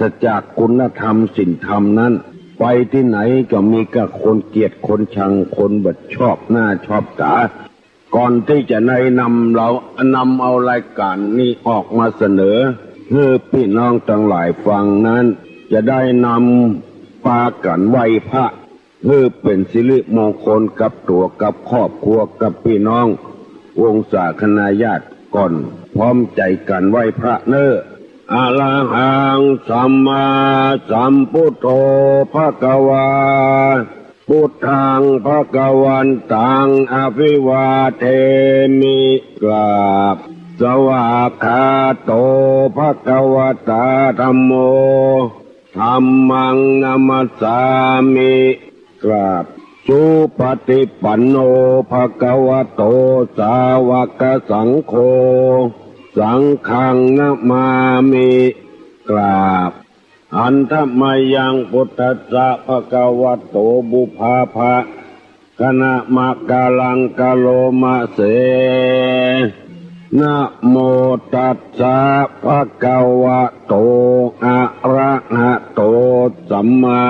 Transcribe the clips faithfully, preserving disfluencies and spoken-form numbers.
ศจากคุณธรรมศีลธรรมนั้น ไปตี้ไหนก็มีแต่คนเกลียดคนชัง คนบ่ชอบหน้าชอบต๋า ก่อนตี้จะได้นำเฮา นำเอารายก๋านนี้ออกมาเสนอหื้อปี้น้องตังหลายฟังนั้น จะได้นำปากั๋นไหว้พระ หื้อเป๋นสิริมงคลกับตั๋วกับครอบครัวกับปี้น้องวงศาคณาญาติก่อน พร้อมใจ๋กั๋นไหว้พระเน่อ อะระหัง สัมมาสัมพุทโธ ภะคะวา พุทธัง ภะคะวันตัง อะภิวาเทมิ กราบ สวากขาโต ภะคะวะตา ธัมโม ธัมมัง นะมัสสามิ กราบ สุปฏิปันโน ภะคะวะโต สาวกสังโฆ สังฆัง นะมามิ กราบ หันทะมะยัง พุทธัสสะ ภะคะวะโต ปุพพะ คะนะมะกะลัง กะโรมะเส นะโมตัสสะ ภะคะวะโต อะระหะโต สัมมา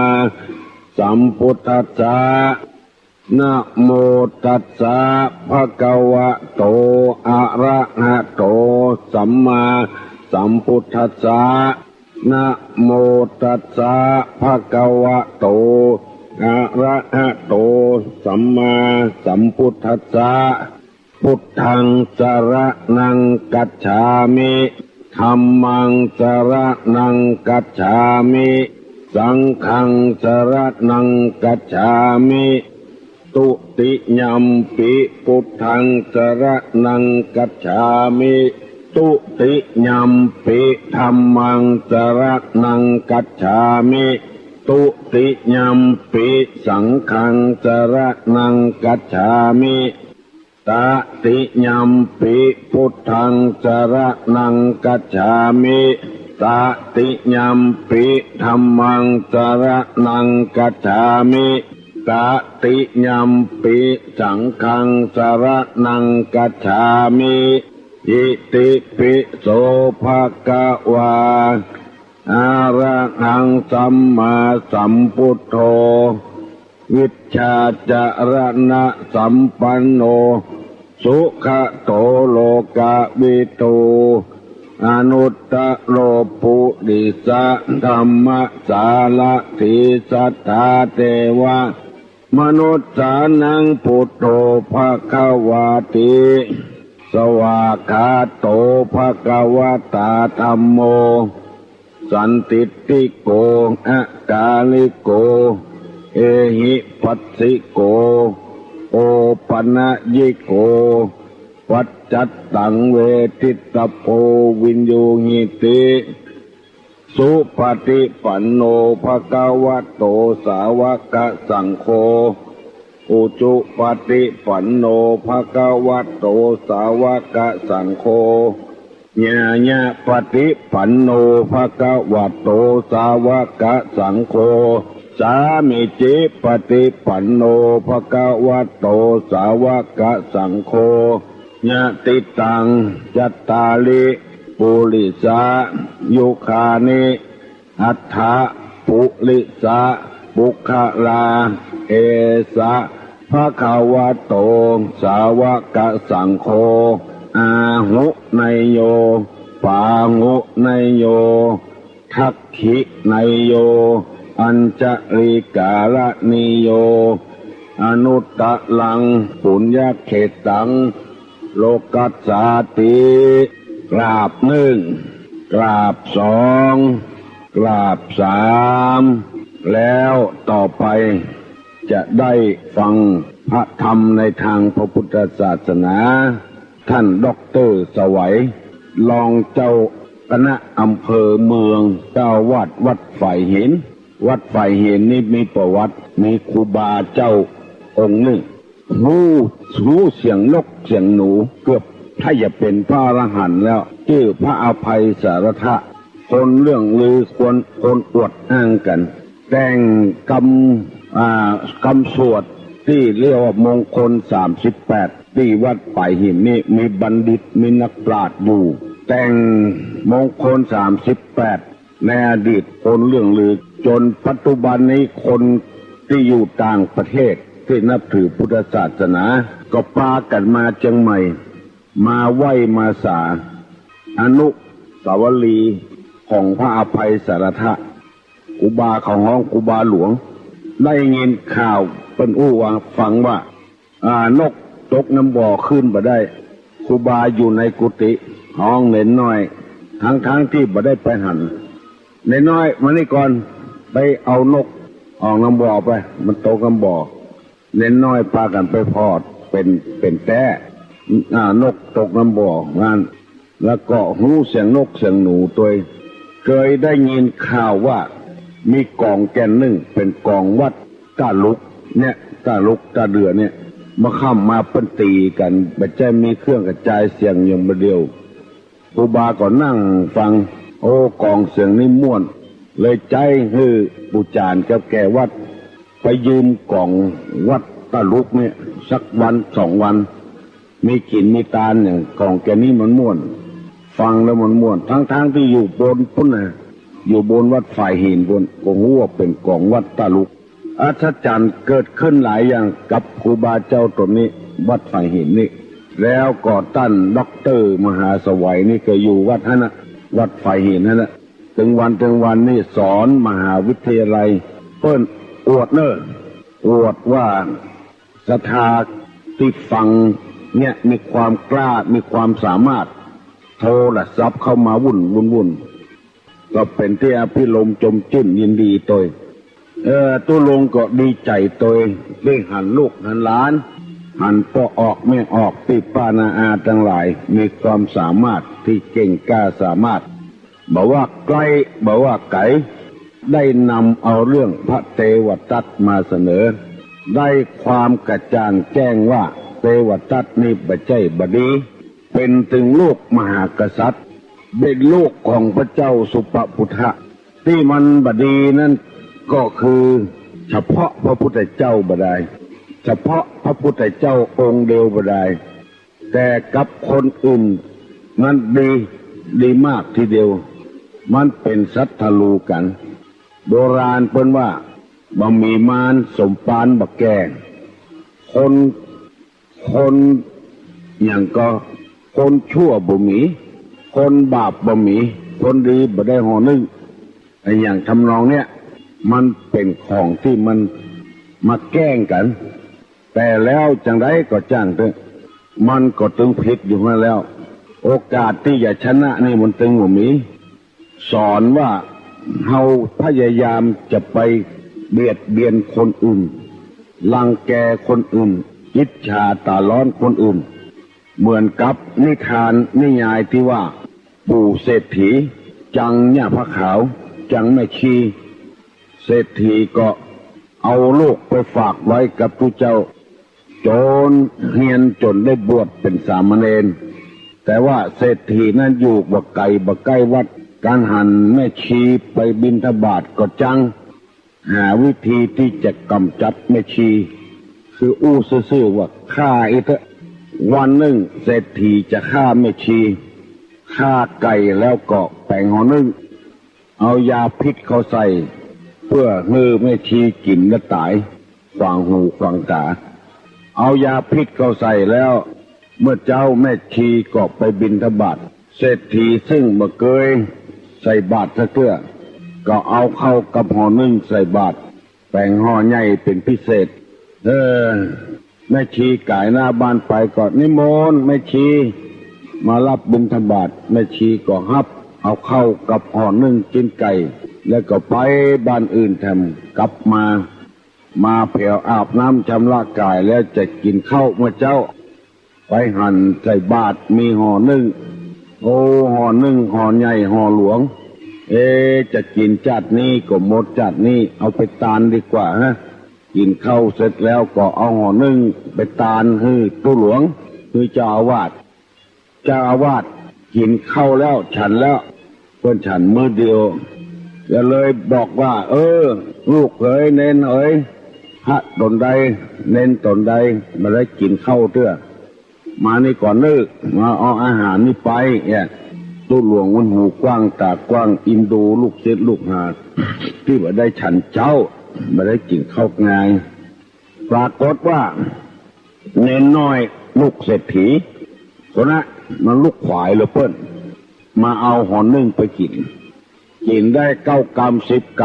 สัมพุทธัสสะ นะโมตัสสะ ภะคะวะโต อะระหะโต สัมมาสัมพุทธัสสะ นะโมตัสสะ ภะคะวะโต อะระหะโต สัมมาสัมพุทธัสสะ พุทธัง สรณัง คัจฉามิ ธัมมัง สรณัง คัจฉามิ สังฆัง สรณัง คัจฉามิ ตุติยัมปิ พุทธัง สรณัง คัจฉามิ ตุติยัมปิ ธัมมัง สรณัง คัจฉามิ ตุติยัมปิ สังฆัง สรณัง คัจฉามิ ตติยัมปิ พุทธัง สรณัง คัจฉามิ ตติยัมปิ ธัมมัง สรณัง คัจฉามิ ตติยัมปิ สังฆัง สรณัง คัจฉามิ อิติปิโส ภะคะวา อะระหัง สัมมาสัมพุทโธ วิชชาจรณะสัมปันโน สุขะโต โลกะวิทู อนุตตะโร ปุริสะธัมมะสารถี สัทธาเทวะมนุสสานัง พุทโธ ภะคะวาติ สวากขาโต ภะคะวะตา ธัมโม สันทิฏฐิโก อะกาลิโก เอหิปัสสิโก โอปะนะยิโก ปัจจัตตัง เวทิตตะโพ วินยูหิติ สุปฏิปันโน ภะคะวะโต สาวกสังโฆ อุจุปฏิปันโน ภะคะวะโต สาวกสังโฆ ญาญาปฏิปันโน ภะคะวะโต สาวกสังโฆ สามีจิปฏิปันโน ภะคะวะโต สาวกสังโฆ ยะติตัง จัตตาริ ปุริสายุคานิ อัฏฐะ ปุริสะ ปุคคลา เอสะ ภะคะวะโต สาวกสังโฆ อาหุเนยโย ปาหุเนยโย ทักขิเนยโย อัญชลีการณีโย อนุตตะรัง ปุญญเขตตัง โลกัสสาติ กราบนึ่ง กราบสอง กราบสาม แล้วต่อไปจะได้ฟังพระธรรมในทางพระพุทธศาสนา ท่านด็อกเตอร์สวัย รองเจ้าคณะอำเภอเมือง เจ้าอาวาสวัดฝายหิน วัดฝายหินนี่มีประวัติ มีครูบาเจ้าองค์นึ่ง ฮู้ ฮู้เสียงนกเสียงหนู เกือบถ้าจะเป๋นพระอรหันต์แล้ว จื้อพระอภัยสารถะ คนเลื่องลือ คน คนอวดอ้างกั๋น แต่งกำ อ่า กำสวดตี้เรียกว่ามงคลสามสิบแปด ตี้วัดฝายหินนี่มีบัณฑิต มีนักปราชญ์อยู่ แต่งมงคลสามสิบแปด ในอดีตคนเลื่องลือ จ๋นปัจจุบันนี้คนตี้อยู่ต่างประเทศตี้นับถือพุทธศาสนา ก็ปากั๋นมาเจียงใหม่ มาไหว้มาสา อนุสาวรีย์ของพระอภัยสารถะ ครูบาเขาฮ้องครูบาหลวง ได้ยินข่าวเปิ้นอู้ว่า ฟังว่า อ่า นกตกน้ำบ่อขึ้นบ่ได้ ครูบาอยู่ในกุฏิฮ้องเณรน้อย ทั้งๆ ตี้บ่ได้ไปหัน เณรน้อย มานี่ก่อน ไปเอานกออกน้ำบ่อไป มันตกน้ำบ่อ เณรน้อยปากั๋นไปพอด เป๋น เป๋นแต๊ อ่า นกตกน้ำบ่อ หั้น แล้วก็ฮู้เสียงนกเสียงหนูตวย เกยได้ยินข่าวว่า มีก๋องแก่นนึ่ง เป๋นก๋องวัดต้าลุกเนี่ย ต้าลุกต้าเดือเนี่ย เมื่อค่ำมาเปิ้นตี๋กั๋น บ่ใจ้มีเครื่องกระจายเสียงอย่างบ่าเดี่ยว ครูบาก็นั่งฟัง โอ้ ก๋องเสียงนี้ม่วน เลยใจ๊หื้อปู่จ๋ารย์กับแก่วัด ไปยืมก๋องวัดต้าลุกเนี่ย สักวันสองวัน มีกิ๋นมีตานอย่าง ก๋องแก่นนี้มันม่วน ฟังแล้วมันม่วน ทั้งๆ ตี้อยู่บนปู๊นนะ อยู่บนวัดฝายหินปู๊น ก็ฮู้ว่าเป๋นก๋องวัดต้าลุก อัศจรรย์เกิดขึ้นหลายอย่างกับครูบาเจ้าต๋นนี้ วัดฝายหินนี้ แล้วก็ต้านด็อกเตอร์มหาสวัยนี่ก็อยู่วัดหั้นนะ วัดฝายหินหั้นนะ ตึงวันตึงวันนี่สอนมหาวิทยาลัย เปิ้นอวดเน่อ อวดว่าศรัทธาตี้ฟังเนี่ยมีความกล้า มีความสามารถ โทรศัพท์เข้ามาวุ่น วุ่น วุ่น ก็เป๋นตี้อภิรมย์จมจื้นยินดีตวย เออ ตุ๊ลุงก็ดีใจ๋ตวย ได้หันลูกหันหลาน หันป้อออกแม่ออก ปี้ป้าน้าอาตังหลาย มีความสามารถตี้เก่งกล้าสามารถ บ่ว่าใก้ บ่ว่าไก๋ ได้นำเอาเรื่องพระเตวทัตมาเสนอ ได้ความกระจ่างแจ้งว่าเตวทัตนี้บ่ใจ้บ่ดี เป๋นตึงลูกมหากษัตริย์ เป๋นลูกของพระเจ้าสุปปุทธะ ตี้มันบ่ดีนั้นก็คือ เฉพาะพระพุทธเจ้าบ่ได้ เฉพาะพระพุทธเจ้าองค์เดียวบ่ได้ แต่กับคนอื่นนั้นดี ดีมากทีเดียว มันเป๋นศัตรูกั๋น โบราณเปิ้นว่า บ่มีมารสมปานบ่าแก่ คน คนหยังก็ คนชั่วบ่มี คนบาปบ่มี คนดีบ่ได้ห่อนึ่ง อะหยังทำนองเนี้ย มันเป๋นของตี้มันมาแก้งกั๋น แต่แล้วจั่งใดก็จ้างเต๊อะ มันก็ตึงผิดอยู่หั้นแล้ว โอกาสตี้จะชนะนี่มันตึงบ่มี สอนว่าเฮาพยายามจะไปเบียดเบียนคนอื่น รังแกคนอื่น อิจฉาต๋าร้อนคนอื่น เหมือนกับนิทานนิยายตี้ว่า ปู่เศรษฐีจังหญ้าผ้าขาว จังแม่ชี เศรษฐีก็เอาลูกไปฝากไว้กับตุ๊เจ้า จ๋นเฮียนจ๋นได้บวชเป๋นสามเณร แต่ว่าเศรษฐีนั้นอยู่บ่ไก๋บ่ใก้วัด กั๋นหันแม่ชีไปบิณฑบาตก็จัง หาวิธีตี้จะก๋ำจัดแม่ชี คืออู้ซื่อๆ ว่าฆ่าอี้เต๊อะ วันนึ่งเศรษฐีจะฆ่าแม่ชี ฆ่าไก่แล้วก็แป๋งห่อนึ่ง เอายาพิษเข้าใส่ เปื้อหื้อแม่ชีกิ๋นแล้วต๋าย ขวางหูขวางต๋า เอายาพิษเข้าใส่แล้ว เมื่อเจ๊าแม่ชีก็ไปบิณฑบาต เศรษฐีซึ่งบ่เกยใส่บาตรสักเตื้อ ก็เอาข้าวกับห่อนึ่งใส่บาตร แป๋งห่อใหญ่เป๋นพิเศษ เออ แม่ชีก๋ายหน้าบ้านไปก็นิมนต์แม่ชีมาฮับบิณฑบาต แม่ชีก็ฮับเอาข้าวกับห่อนึ่งจิ๊นไก่ แล้วก็ไปบ้านอื่นแถม กลับมา มาแผวอาบน้ำชำระก๋ายแล้วจะกิ๋นข้าวเมื่อเจ๊า ไปหันใส่บาตรมีห่อนึ่ง โอ้ ห่อนึ่ง ห่อใหญ่ ห่อหลวง เอ จะกิ๋นจาตินี้ก็หมดจาตินี้ เอาไปตานดีกว่าฮะ กิ๋นข้าวเสร็จแล้วก็เอาห่อนึ่งไปตานหื้อตุ๊หลวง หื้อเจ้าอาวาส เจ้าอาวาสกิ๋นข้าวแล้ว ฉันแล้ว เปิ้นฉันมื้อเดียว ก็เลยบอกว่า เออ ลูกเหย เณรเหย พระต๋นใด เณรต๋นใดบ่ได้กิ๋นข้าวเตื้อ มานี่ก่อนเน้อ มาเอาอาหารนี่ไป เนี่ย ตุ๊หลวงมันหูกว้างตากว้าง อินดูลูกศิษย์ลูกหา ตี้บ่ได้ฉันเจ๊า บ่ได้กิ๋นข้าวงาย ปรากฏว่า เณรน้อยลูกเศรษฐีคนนั้นมันลุกขวายเหลือเปิ้น มาเอาห่อนึ่งไปกิ๋น กิ๋นได้เก้ากำสิบก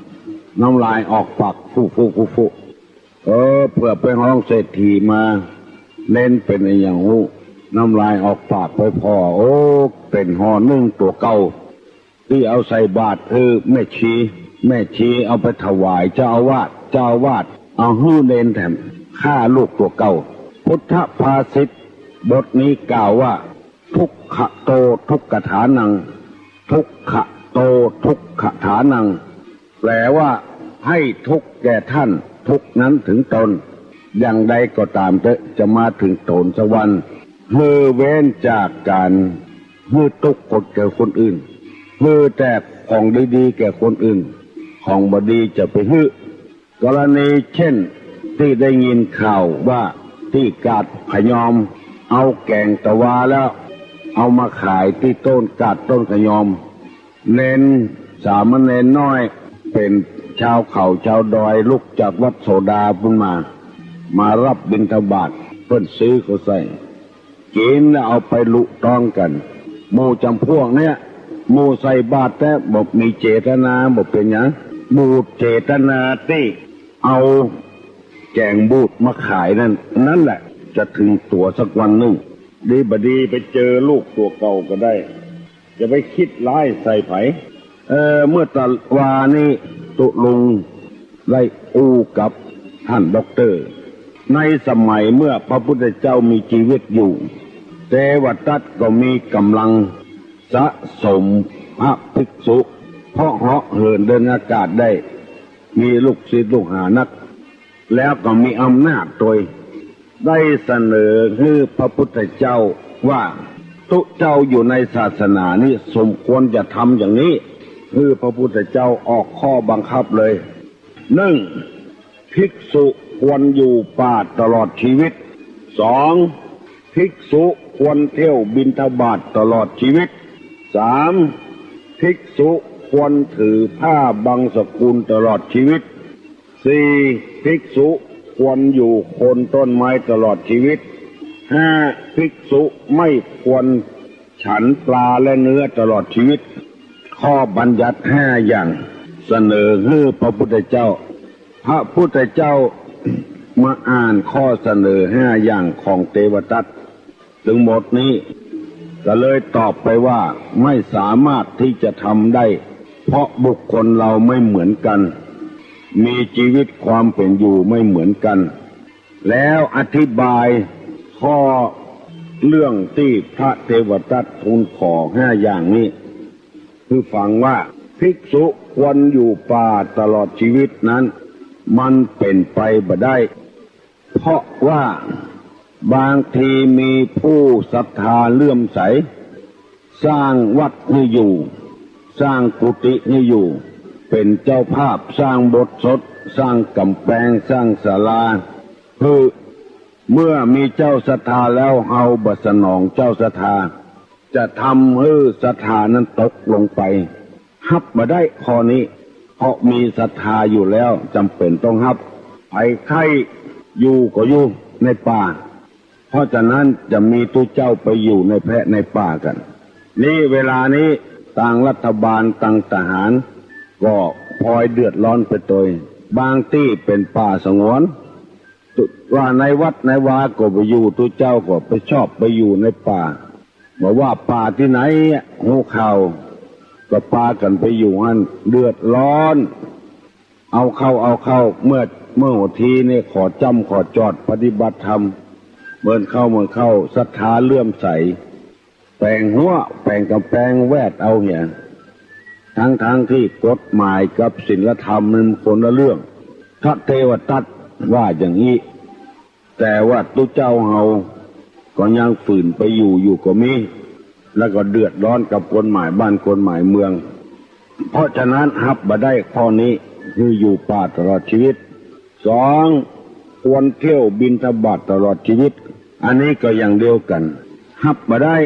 ำ น้ำลายออกปากฟู่ๆๆๆ เออ เผื่อไปฮ้องเศรษฐีมา เณรเป๋นอะหยังฮู้ น้ำลายออกปากไปผ่อ โอ้ เป๋นห่อนึ่งตั๋วเก่า ตี้เอาใส่บาตรหื้อแม่ชี แม่ชีเอาไปถวายเจ้าอาวาส เจ้าอาวาสเอาหื้อเณรแถม ฆ่าลูกตั๋วเก่า พุทธภาษิตบทนี้กล่าวว่า ทุกขะโต ทุกขะถานัง ทุกขะโต ทุกขะถานัง แปลว่า ให้ทุกข์แก่ท่าน ทุกข์นั้นถึงตน อย่างใดก็ต๋ามเต๊อะ จะมาถึงต๋นสักวัน หื้อเว้นจากก๋านหื้อตุ๊กข์คนแก่คนอื่น หื้อแต่ของดีๆ แก่คนอื่น ของบ่ดีจะไปหื้อ กรณีเช่น ตี้ได้ยินข่าวว่า ตี้กาดขะยอม เอาแก๋งตะวาแล้ว เอามาขายตี้ต้นกาดต้นขะยอม เณรสามเณรน้อย เป๋นชาวเขาชาวดอย ลุกจากวัดโสดาปู๊นมา มาฮับบิณฑบาต เปิ้นซื้อเข้าใส่ กิ๋นแล้วเอาไปลุต๊องกั๋น หมู่จ๋ำพวกเนี้ย หมู่ใส่บาตรแต่บ่มีเจตนา บ่เป๋นหยัง หมู่เจตนาตี้เอาแก๋งบูดมาขายนั้น นั้นแหละจะถึงตั๋วสักวันนึ่ง ดีบ่ดีไปเจอลูกตั๋วเก่าก็ได้ อย่าไปกึ๊ดฮ้ายใส่ใผ เอ่อ เมื่อตะวานี้ตุ๊ลุงได้อู้กับต้านด็อกเตอร์ ในสมัยเมื่อพระพุทธเจ้ามีจีวิตอยู่ เตวทัตก็มีก๋ำลังสะสมพระภิกษุ เพราะเหาะเหินเดินอากาศได้ มีลูกศิษย์ลูกหานัก แล้วก็มีอำนาจตวย ได้เสนอหื้อพระพุทธเจ้าว่า ตุ๊เจ้าอยู่ในศาสนานี้สมควรจะทำอย่างนี้ หื้อพระพุทธเจ้าออกข้อบังคับเลย นึ่ง ภิกษุควรอยู่ป่าตลอดจีวิต สอง ภิกษุควรเที่ยวบิณฑบาตตลอดจีวิต สาม ภิกษุควรถือผ้าบังสกุลตลอดจีวิต สี่ ภิกษุควรอยู่โคนต้นไม้ตลอดจีวิต ห้า ภิกษุไม่ควรฉันปลาและเนื้อตลอดจีวิต ข้อบัญญัติห้าอย่าง เสนอหื้อพระพุทธเจ้า พระพุทธเจ้ามาอ่านข้อเสนอห้าอย่างของเตวทัตตึงหมดนี้ ก็เลยตอบไปว่า ไม่สามารถที่จะทำได้ เพราะบุคคลเราไม่เหมือนกัน มีจีวิตความเป๋นอยู่ไม่เหมือนกัน แล้วอธิบายข้อเรื่องตี้พระเตวทัตทูลขอห้าอย่างนี้ หื้อฟังว่า ภิกษุควรอยู่ป่าตลอดจีวิตนั้น มันเป๋นไปบ่ได้ เพราะว่าบางทีมีผู้ศรัทธาเลื่อมใส สร้างวัดหื้ออยู่ สร้างกุฏิหื้ออยู่ เป๋นเจ้าภาพสร้างอุโบสถ สร้างก๋ำแปง สร้างศาลาหื้อ เมื่อมีเจ้าศรัทธาแล้ว เฮาบ่สนองเจ้าศรัทธา จะทำหื้อศรัทธานั้นตกลงไป ฮับบ่ได้ข้อนี้ เพราะมีศรัทธาอยู่แล้ว จ๋ำเป๋นต้องฮับ ใผใค่อยู่ก็อยู่ในป่า เพราะฉะนั้นจะมีตุ๊เจ้าไปอยู่ในแพะในป่ากั๋น นี่เวลานี้ตางรัฐบาลตางทหารก็ปอยเดือดร้อนไปตวย บางตี้เป๋นป่าสงวน ว่าในวัดในวาก็บ่อยู่ ตุ๊เจ้าก็ไปชอบไปอยู่ในป่า บ่ว่าป่าตี้ไหนอะ ฮู้ข่าวก็ปากั๋นไปอยู่หั้น เดือดร้อน เอาเข้าเอาเข้า เมื่อ เมื่อหัวทีนี่ขอจ้ำขอจอดปฏิบัติธรรม เมินเข้าเมินเข้า ศรัทธาเลื่อมใส แป๋งฮั้วแป๋งก๋ำแปงแวดเอาเหีย ทั้งๆ ตี้กฎหมายกับศีลธรรมมันคนละเรื่อง พระเตวทัตว่าอย่างอี้ แต่ว่าตุ๊เจ้าเฮาก็ยังฝืนไปอยู่อยู่ก็มี แล้วก็เดือดร้อนกับคนหมายบ้านคนหมายเมือง เพราะฉะนั้นฮับบ่ได้ข้อนี้ หื้ออยู่ป่าตลอดจีวิต สอง ควรเที่ยวบิณฑบาตตลอดจีวิต อันนี้ก็อย่างเดียวกั๋น ฮับบ่ได้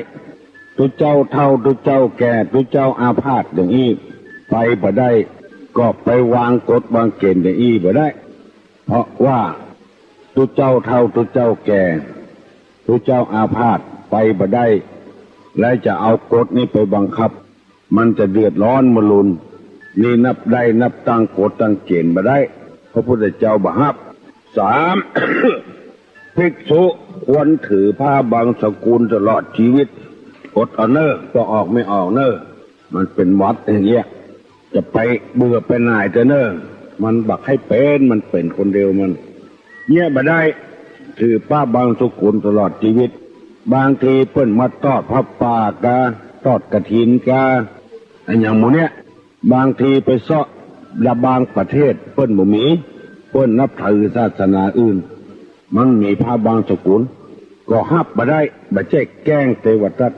ตุ๊เจ้าเฒ่า ตุ๊เจ้าแก่ ตุ๊เจ้าอาพาธอย่างอี้ ไปบ่ได้ ก็ไปวางกฎวางเก๋ณฑ์อย่างอี้บ่ได้ เพราะว่าตุ๊เจ้าเฒ่า ตุ๊เจ้าแก่ ตุ๊เจ้าอาพาธไปบ่ได้ แล้วจะเอากฎนี้ไปบังคับ มันจะเดือดร้อนมะลุน นี่นับได้นับตั้งกฎตั้งเก๋ณฑ์บ่ได้ พระพุทธเจ้าบ่ฮับ สาม ภิกษุควรถือผ้าบังสุกุลตลอดชีวิต อดเอาเน่อ บ่ออกไม่ออกเน่อ มันเป๋นหวัดอย่างเงี้ย จะไปเบื่อไปหน่ายเต๊อะเน่อ มันบ่ใค่เป๋น มันเป๋นคนเดียวมัน เยียะบ่ได้ ถือผ้าบังสุกุลตลอดชีวิต บางทีเปิ้นมาตอดผ้าป่ากา ตอดกฐินกา อะหยังหมู่เนี้ย บางทีไปเซาะละบางประเทศเปิ้นบ่มี เปิ้นนับถือศาสนาอื่น มันมีผ้าบังสุกุล ก็ฮับบ่ได้ บ่ใจ้แกล้งเตวทัต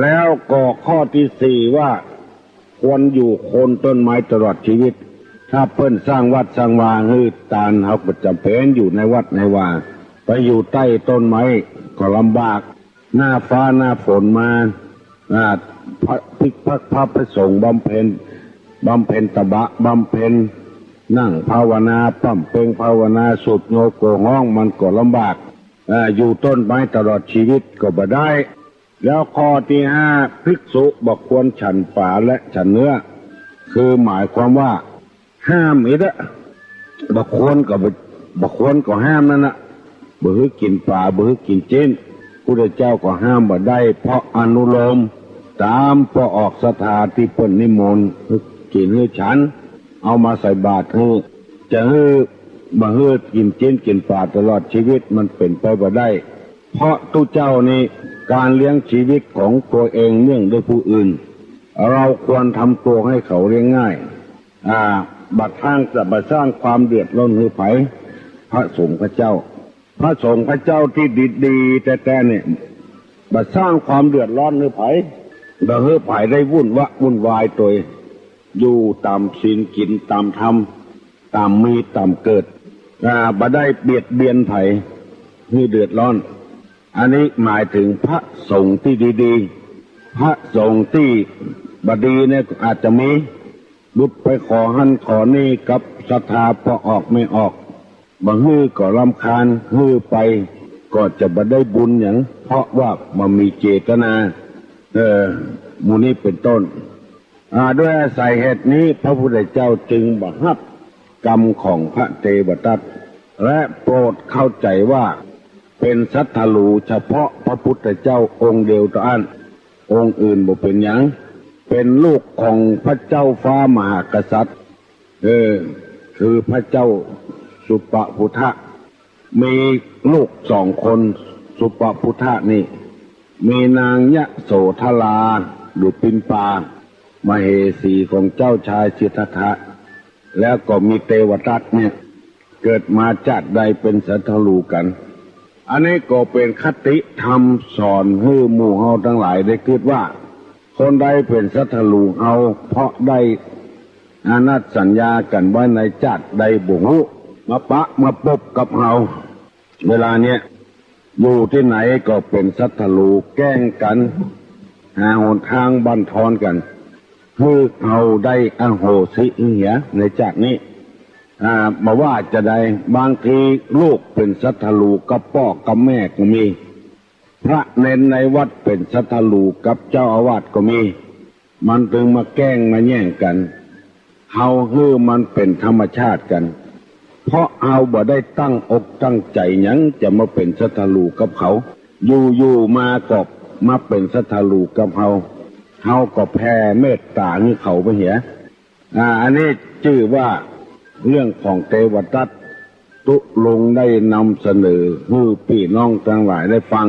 แล้วก็ข้อตี้สี่ว่า ควรอยู่โคนต้นไม้ตลอดชีวิต ถ้าเปิ้นสร้างวัดสร้างวาหื้อตาน เฮาก็จ๋ำเป๋นอยู่ในวัดในวา ไปอยู่ใต้ต้นไม้ก็ลำบาก หน้าฟ้าหน้าฝนมา อ่า พระภิกษุ พระ พระสงฆ์บำเพ็ญ บำเพ็ญตบะ บำเพ็ญนั่งภาวนา ป้ำเป็งภาวนา สูบโยโกฮ้อง มันก็ลำบาก อ่า อยู่ต้นไม้ตลอดชีวิตก็บ่ได้ แล้วข้อตี้ห้า ภิกษุบ่ควรฉันป๋าและฉันเนื้อ คือหมายความว่าห้ามอีกอะ บ่ควรก็บ่ บ่ควรก็ห้ามนั่นน่ะ บ่หื้อกิ๋นป๋า บ่หื้อกิ๋นจิ๊น พุทธเจ้าก็ห้ามบ่ได้ เพราะอนุโลมต๋ามป้อออกศรัทธาตี้เปิ้นนิมนต์หื้อกิ๋นหื้อฉัน เอามาใส่บาตรหื้อ จะหื้อ บ่หื้อกิ๋นจิ๊นกิ๋นป๋าตลอดชีวิตมันเป๋นไปบ่ได้ เพราะตุ๊เจ้านี่ ก๋านเลี้ยงชีวิตของตั๋วเองเนื่องด้วยผู้อื่น เฮาควรทำตั๋วหื้อเขาเลี้ยงง่าย อ่า บ่สร้าง จะบ่สร้างความเดือดร้อนหื้อใผ พระสงฆ์พระเจ้า พระสงฆ์พระเจ้าตี้ดีๆ แต๊ๆ เนี่ย บ่สร้างความเดือดร้อนหื้อใผ บ่หื้อใผได้วุ่นวะวุ่นวายตวย อยู่ต๋ามศีลกิ๋นต๋ามธรรม ต๋ามมีต๋ามเกิด อ่า บ่ได้เบียดเบียนใผหื้อเดือดร้อน อันนี้หมายถึงพระสงฆ์ตี้ดีๆ พระสงฆ์ตี้บ่ดีเนี่ยอาจจะมี บุดไปขอหั้นขอนี่กับศรัทธาป้อออกไม่ออก บ่หื้อก็รำคาญ หื้อไปก็จะบ่ได้บุญหยัง เพราะว่าบ่มีเจตนา เออ หมู่นี้เป๋นต้น อ่า ด้วยอาศัยเหตุนี้ พระพุทธเจ้าจึงบ่ฮับกรรมของพระเตวทัต และโปรดเข้าใจ๋ว่าเป๋นสัตว์หลูเฉพาะพระพุทธเจ้าองค์เดียวเต้าอั้น องค์อื่นบ่เป๋นหยัง เป๋นลูกของพระเจ้าฟ้ามหากษัตริย์ เออ คือพระเจ้าสุปพุทธะ มีลูกสองคน สุปพุทธะนี่ มีนางยโสธรา หรือปิมปา มเหสีของเจ้าชายสิทธัตถะ แล้วก็มีเตวทัตเนี่ย เกิดมาจาติใดเป๋นสัตว์หลูกั๋น อันนี้ก็เป๋นคติธรรมสอนหื้อหมู่เฮาตังหลายได้กึ๊ดว่า คนใดเป๋นสัตว์หลูเฮา เพราะได้อานัตสัญญากั๋นไว้ในจาติใดบ่ฮู้ มาปะมาปบกับเฮา เวลาเนี้ย อยู่ตี้ไหนก็เป๋นสัตว์หลูแกล้งกั๋น หาหนตางบั่นทอนกั๋น หื้อเฮาได้อโหสิเหียในจาตินี้ อ่า บ่ว่าจาใด บางทีลูกเป๋นสัตว์หลูกับป้อกับแม่ก็มี พระเณรในวัดเป๋นสัตว์หลูกับเจ้าอาวาสก็มี มันตึงมาแกล้งมาแย่งกั๋น เฮาหื้อมันเป๋นธรรมชาติกั๋น เพราะเฮาบ่ได้ตั้งอกตั้งใจ๋หยังจะมาเป๋นสัตว์หลูกับเขา อยู่ๆ มาก็มาเป๋นสัตว์หลูกับเฮา เฮาก็แผ่เมตต๋าหื้อเขาไปเหีย อ่า อันนี้จื้อว่าเรื่องของเตวทัต ตุ๊ลุงได้นำเสนอหื้อปี้น้องตังหลายได้ฟัง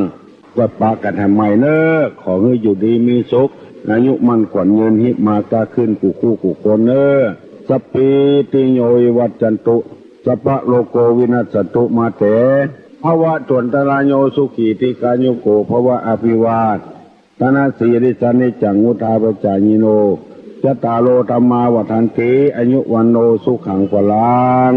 ก็ปะกั๋นแหมใหม่เน่อ ขอหื้ออยู่ดีมีสุข อายุมั่นขวัญยืน ฮิมาก้าขึ้นกู้คู่กู้คนเน่อ สัพพีติโยวิวัชชันตุ สัพพะโรโควินัสสันตุ มาเต ภวัตวันตราโย สุขีทีฆายุโก ภวะ อภิวาท ทะนะสีลิสสะนิจจัง วุฑฒาปจายิโน จัตตาโร ธัมมา วัฑฒันติ อายุ วัณโณ สุขัง พลัง